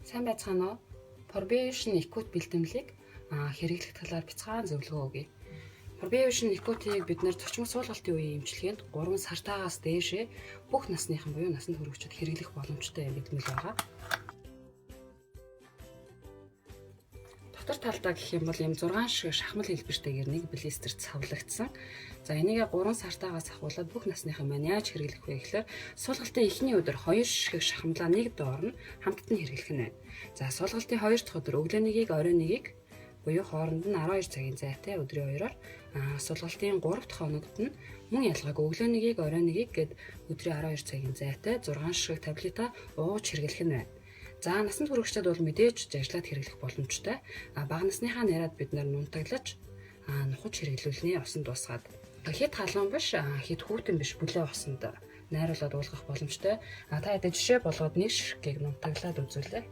Сайн байцгаана уу? Probation Acute бэлтгэлийг хэрэглэх талаар бяцхан зөвлөгөө өгье. Probation Acute-ийг бид нэр зочмог суулгалтын үеийн эмчилгээнд 3 сартаагаас дээшээ бүх насныхан буюу насанд хүрэгчид хэрэглэх боломжтой юм бэлтгэл байгаа. Дотор талдаа гэх юм бол ийм 6 шиг шахмал хэлбэртэйгээр нэг блистер цавлагдсан. За энийг 3 сартаагаас ахуулаад бүх насныхан маань яаж хэрэглэх вэ гэхээр суулгалтын эхний өдөр 2 ширхэг шахамлаа нэг доор нь хамтд нь хэрэглэх нь байна. За суулгалтын 2 дахь өдөр өглөө нэгийг орой нэгийг буюу хооронд нь 12 цагийн зайтай өдрийн 2-оор, суулгалтын 3 дахь хоногт нь мөн ялгаагүй өглөө нэгийг орой нэгийг гээд өдрийн 12 цагийн зайтай 6 ширхэг таблета ууж хэрэглэх нь байна. За насанд хүрэгчдэд бол мэдээж ажиллаад хэрэглэх боломжтой. Бага насныхаа нараад бид нар нунтаглаж нухаж хэрэглүүлнэ усан дуусгаад. Хэд халуун биш, хэд хүйтэн биш бүлээн усанд найруулад уулгах боломжтой. Та ядаж жишээ болгоод нэг ширхгийг нунтаглаад үзүүлээ.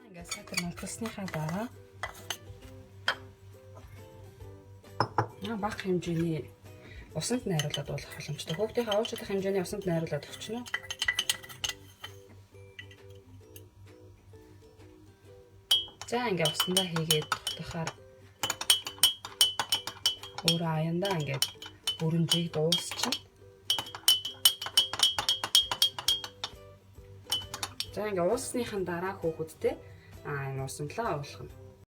Ингээд сайтар нунтагласныхаа дараа бага хэмжээний усанд найруулад уулгах боломжтой. Хүүхдийнхээ ууж чадах хэмжээний усанд найруулад өгчнө. За ингээ усандаа хийгээд дутахаар өөрөө аяндаа ингээд бүрэнжийг дуусчихна. За ингээ уусныхан дараа хүүхэдтэй энэ усамлаа уулгана.